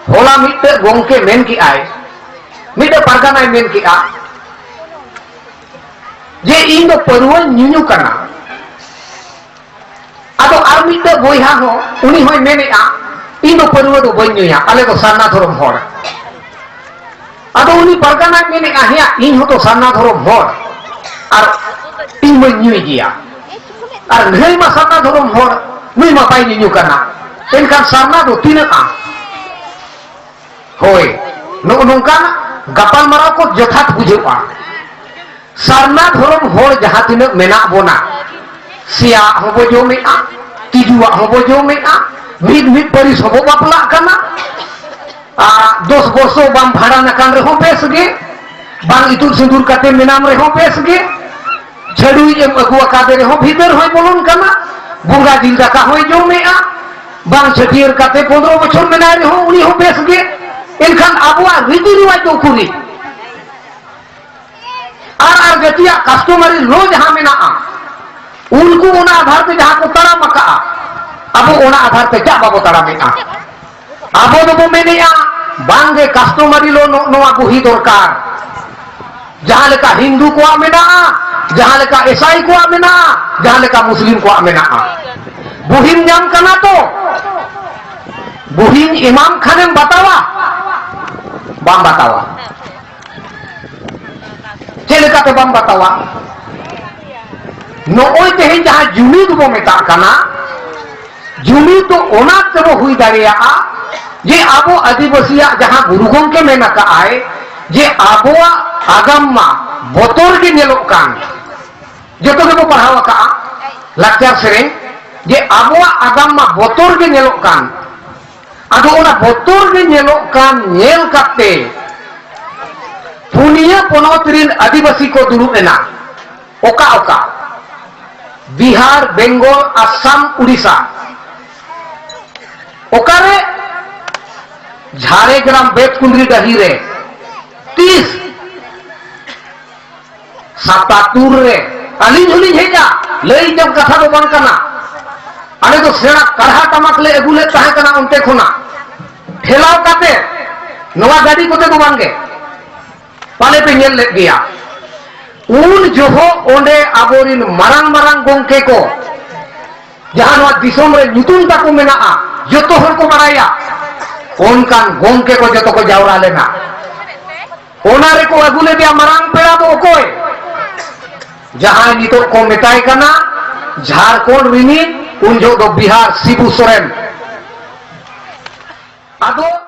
ᱦᱚᱞᱟ ᱢᱤᱫᱴᱮᱡ ᱜᱚᱝᱠᱮ ᱢᱮᱱ ᱠᱮᱜᱼᱟᱭ, ᱢᱤᱫᱴᱮᱡ ᱯᱟᱨᱜᱟᱱᱟᱭ ᱢᱮᱱ ᱠᱮᱜᱼᱟ ᱡᱮ ᱤᱧ ᱫᱚ ᱯᱟᱹᱨᱣᱟᱹᱧ ᱧᱩᱧᱩ ᱠᱟᱱᱟ᱾ ᱟᱫᱚ ᱟᱨ ᱢᱤᱫᱴᱮᱡ ᱵᱚᱭᱦᱟ ᱦᱚᱸ, ᱩᱱᱤ ᱦᱚᱸᱭ ᱢᱮᱱᱮᱜᱼᱟ, ᱤᱧ ᱫᱚ ᱯᱟᱹᱨᱣᱟᱹ ᱫᱚ ᱵᱟᱹᱧ ᱧᱩᱭᱟ, ᱟᱞᱮ ᱫᱚ ᱥᱟᱨᱱᱟ ᱫᱷᱚᱨᱚᱢ ᱦᱚᱲ᱾ ᱟᱫᱚ ᱩᱱᱤ ᱯᱟᱨᱜᱟᱱᱟᱭ ᱢᱮᱱᱮᱜᱼᱟ, ᱦᱮᱸᱭᱟ, ᱤᱧ ᱦᱚᱸᱛᱚ ᱥᱟᱨᱱᱟ ᱫᱷᱚᱨᱚᱢ ᱦᱚᱲ, ᱟᱨ ᱤᱧ ᱢᱟᱧ ᱧᱩᱭ ᱜᱮᱭᱟ, ᱟᱨ ᱱᱩᱭ ᱢᱟ ᱥᱟᱨᱱᱟ ᱫᱷᱚᱨᱚᱢ ᱦᱚᱲ, ᱱᱩᱭ ᱢᱟ ᱵᱟᱭ ᱧᱩᱧᱩ ᱠᱟᱱᱟ, ᱮᱱᱠᱷᱟᱱ ᱥᱟᱨᱱᱟ ᱫᱚ ᱛᱤᱱᱟᱹᱜᱼᱟ? ᱦᱳᱭ, ᱱᱚᱜᱼᱚ ᱱᱚᱝᱠᱟᱱ ᱜᱟᱯᱟᱞᱢᱟᱨᱟᱣ ᱠᱚ ᱡᱚᱛᱷᱟᱛ ᱵᱩᱡᱷᱟᱹᱜᱼᱟ᱾ ᱥᱟᱨᱱᱟ ᱫᱷᱚᱨᱚᱢ ᱦᱚᱲ ᱡᱟᱦᱟᱸ ᱛᱤᱱᱟᱹᱜ ᱢᱮᱱᱟᱜ ᱵᱚᱱᱟ, ᱥᱮᱭᱟᱜ ᱦᱚᱸᱵᱚ ᱡᱚᱢᱮᱜᱼᱟ, ᱛᱤᱡᱩᱣᱟᱜ ᱦᱚᱸᱵᱚ ᱡᱚᱢᱮᱜᱼᱟ, ᱢᱤᱫ ᱢᱤᱫ ᱯᱟᱹᱨᱤᱥ ᱦᱚᱸᱵᱚ ᱵᱟᱯᱞᱟᱜ ᱠᱟᱱᱟ᱾ ᱟᱨ ᱫᱚᱥ ᱵᱚᱨᱥᱚ ᱵᱟᱢ ᱵᱷᱟᱸᱰᱟᱱ ᱟᱠᱟᱱ ᱨᱮᱦᱚᱸ ᱵᱮᱥ ᱜᱮ, ᱵᱟᱝ ᱤᱛᱩᱫ ᱥᱤᱸᱫᱩᱨ ᱠᱟᱛᱮ ᱢᱮᱱᱟᱢ ᱨᱮᱦᱚᱸ ᱵᱮᱥ ᱜᱮ, ᱪᱷᱟᱹᱰᱩᱭ ᱮᱢ ᱟᱹᱜᱩ ᱟᱠᱟᱫᱮ ᱨᱮᱦᱚᱸ ᱵᱷᱤᱛᱟᱹᱨ ᱦᱚᱸᱭ ᱵᱚᱞᱚᱱ ᱠᱟᱱᱟ, ᱵᱚᱸᱜᱟ ᱡᱤᱞ ᱫᱟᱠᱟ ᱦᱚᱸᱭ ᱡᱚᱢᱮᱜᱼᱟ, ᱵᱟᱝ ᱪᱷᱟᱹᱴᱭᱟᱹᱨ ᱠᱟᱛᱮ ᱯᱚᱱᱫᱽᱨᱚ ᱵᱚᱪᱷᱚᱨ ᱢᱮᱱᱟᱭ ᱨᱮᱦᱚᱸ ᱩᱱᱤ ᱦᱚᱸ ᱵᱮᱥ ᱜᱮ᱾ ᱮᱱᱠᱷᱟᱱ ᱟᱵᱚᱣᱟᱜ ᱨᱤᱛᱤ ᱨᱮᱣᱟᱡᱽ ᱫᱚ ᱩᱠᱩᱨᱤ? ᱟᱨ, ᱟᱨ ᱡᱟᱹᱛᱤᱭᱟᱜ customary law ᱡᱟᱦᱟᱸ ᱢᱮᱱᱟᱜᱼᱟ, ᱩᱱᱠᱩ ᱚᱱᱟ ᱟᱫᱷᱟᱨ ᱛᱮ ᱡᱟᱦᱟᱸ ᱠᱚ ᱛᱟᱲᱟᱢ ᱟᱠᱟᱜᱼᱟ, ᱟᱵᱚ ᱚᱱᱟ ᱟᱫᱷᱟᱨ ᱛᱮ ᱪᱟᱜ ᱵᱟᱵᱚ ᱛᱟᱲᱟᱢᱮᱜᱼᱟ᱾ ᱟᱵᱚ ᱫᱚᱵᱚ ᱢᱮᱱᱮᱜᱼᱟ, ᱵᱟᱝᱜᱮ, customary law ᱱᱚ-, ᱱᱚᱣᱟ ᱵᱩᱦᱤ ᱫᱚᱨᱠᱟᱨ᱾ ᱡᱟᱦᱟᱸ ᱞᱮᱠᱟ ᱦᱤᱱᱫᱩ ᱠᱚᱣᱟᱜ ᱢᱮᱱᱟᱜᱼᱟ, ᱡᱟᱦᱟᱸ ᱞᱮᱠᱟ ᱤᱥᱟᱭ ᱠᱚᱣᱟᱜ ᱢᱮᱱᱟᱜᱼᱟ, ᱡᱟᱦᱟᱸ ᱞᱮᱠᱟ ᱢᱩᱥᱞᱤᱢ ᱠᱚᱣᱟᱜ ᱢᱮᱱᱟᱜᱼᱟ᱾ ᱵᱩᱦᱤᱢ ᱧᱟᱢ ᱠᱟᱱᱟ ᱛᱚ? ᱵᱩᱦᱤᱧ ᱮᱢᱟᱢ ᱠᱷᱟᱱᱮᱢ ᱵᱟᱛᱟᱣᱟ? ᱵᱟᱢ ᱵᱟᱛᱟᱣᱟ᱾ ᱪᱮᱫ ᱞᱮᱠᱟᱛᱮ ᱵᱟᱢ ᱵᱟᱛᱟᱣᱟ? ᱱᱚᱜᱼᱚᱭ ᱛᱮᱦᱮᱧ ᱡᱟᱦᱟᱸ ᱡᱩᱢᱤᱫ ᱵᱚ ᱢᱮᱛᱟᱜ ᱠᱟᱱᱟ, ᱡᱩᱢᱤᱫ ᱫᱚ ᱚᱱᱟ ᱛᱮᱵᱚ ᱦᱩᱭ ᱫᱟᱲᱮᱭᱟᱜᱼᱟ ᱡᱮ ᱟᱵᱚ ᱟᱹᱫᱤᱵᱟᱹᱥᱤᱭᱟᱜ ᱡᱟᱦᱟᱸ ᱜᱩᱨᱩ ᱜᱚᱢᱠᱮ ᱢᱮᱱ ᱟᱠᱟᱫᱼᱟᱭ ᱡᱮ ᱟᱵᱚᱣᱟᱜ ᱟᱜᱟᱢ ᱢᱟ ᱵᱚᱛᱚᱨ ᱜᱮ ᱧᱮᱞᱚᱜ ᱠᱟᱱ, ᱡᱚᱛᱚ ᱜᱮᱵᱚ ᱯᱟᱲᱦᱟᱣ ᱟᱠᱟᱫᱼᱟ ᱞᱟᱠᱪᱟᱨ ᱥᱮᱨᱮᱧ, ᱡᱮ ᱟᱵᱚᱣᱟᱜ ᱟᱜᱟᱢ ᱢᱟ ᱵᱚᱛᱚᱨ ᱜᱮ ᱧᱮᱞᱚᱜ ᱠᱟᱱ᱾ ᱟᱫᱚ ᱚᱱᱟ ᱵᱚᱛᱚᱨ ᱜᱮ ᱧᱮᱞᱚᱜ ᱠᱟᱱ ᱧᱮᱞ ᱠᱟᱛᱮ ᱯᱩᱱᱭᱟᱹ ᱯᱚᱱᱚᱛ ᱨᱤᱱ ᱟᱹᱫᱤᱵᱟᱹᱥᱤ ᱠᱚ ᱫᱩᱲᱩᱵ ᱮᱱᱟ᱾ ᱚᱠᱟ ᱚᱠᱟ? ᱵᱤᱦᱟᱨ, ᱵᱮᱝᱜᱚᱞ, ᱟᱥᱟᱢ, ᱩᱲᱤᱥᱥᱟ᱾ ᱚᱠᱟᱨᱮ? ᱡᱷᱟᱲᱜᱨᱟᱢ ᱵᱮᱛᱠᱩᱸᱫᱽᱨᱤ ᱰᱟᱹᱦᱤ ᱨᱮ᱾ ᱛᱤᱥ? ᱥᱟᱛᱟᱛᱩᱨ ᱨᱮ᱾ ᱟᱹᱞᱤᱧ ᱦᱚᱸᱞᱤᱧ ᱦᱮᱡᱼᱟ, ᱞᱟᱹᱭ ᱡᱚᱝ ᱠᱟᱛᱷᱟ ᱫᱚ ᱵᱟᱝ ᱠᱟᱱᱟ᱾ ᱟᱞᱮ ᱫᱚ ᱥᱮᱬᱟ ᱠᱟᱨᱦᱟ ᱴᱟᱢᱟᱠ ᱞᱮ ᱟᱹᱜᱩ ᱞᱮᱫ ᱛᱟᱦᱮᱸ ᱠᱟᱱᱟ ᱚᱱᱛᱮ ᱠᱷᱚᱱᱟᱜ ᱴᱷᱮᱞᱟᱣ ᱠᱟᱛᱮ, ᱱᱚᱣᱟ ᱜᱟᱹᱰᱤ ᱠᱚᱛᱮ ᱫᱚ ᱵᱟᱝᱜᱮ᱾ ᱯᱟᱞᱮ ᱯᱮ ᱧᱮᱞ ᱞᱮᱫ ᱜᱮᱭᱟ᱾ ᱩᱱ ᱡᱚᱦᱚᱜ ᱚᱸᱰᱮ ᱟᱵᱚᱨᱤᱱ ᱢᱟᱨᱟᱝ ᱢᱟᱨᱟᱝ ᱜᱚᱢᱠᱮ ᱠᱚ, ᱡᱟᱦᱟᱸ ᱱᱚᱣᱟ ᱫᱤᱥᱚᱢ ᱨᱮ ᱧᱩᱛᱩᱢ ᱛᱟᱠᱚ ᱢᱮᱱᱟᱜᱼᱟ, ᱡᱚᱛᱚ ᱦᱚᱲ ᱠᱚ ᱵᱟᱲᱟᱭᱟ, ᱚᱱᱠᱟᱱ ᱜᱚᱢᱠᱮ ᱠᱚ ᱡᱚᱛᱚ ᱠᱚ ᱡᱟᱣᱨᱟ ᱞᱮᱱᱟ᱾ ᱚᱱᱟ ᱨᱮᱠᱚ ᱟᱹᱜᱩ ᱞᱮᱫᱮᱭᱟ ᱢᱟᱨᱟᱝ ᱯᱮᱲᱟ ᱫᱚ ᱚᱠᱚᱭ? ᱡᱟᱦᱟᱸᱭ ᱱᱤᱛᱚᱜ ᱠᱚ ᱢᱮᱛᱟᱭ ᱠᱟᱱᱟ ᱡᱷᱟᱲᱠᱷᱚᱸᱰ ᱨᱤᱱᱤᱡ, ᱩᱱ ᱡᱚᱦᱚᱜ ᱫᱚ ᱵᱤᱦᱟᱨ ᱥᱤᱵᱩ ᱥᱚᱨᱮᱱ᱾ ᱟᱫᱚ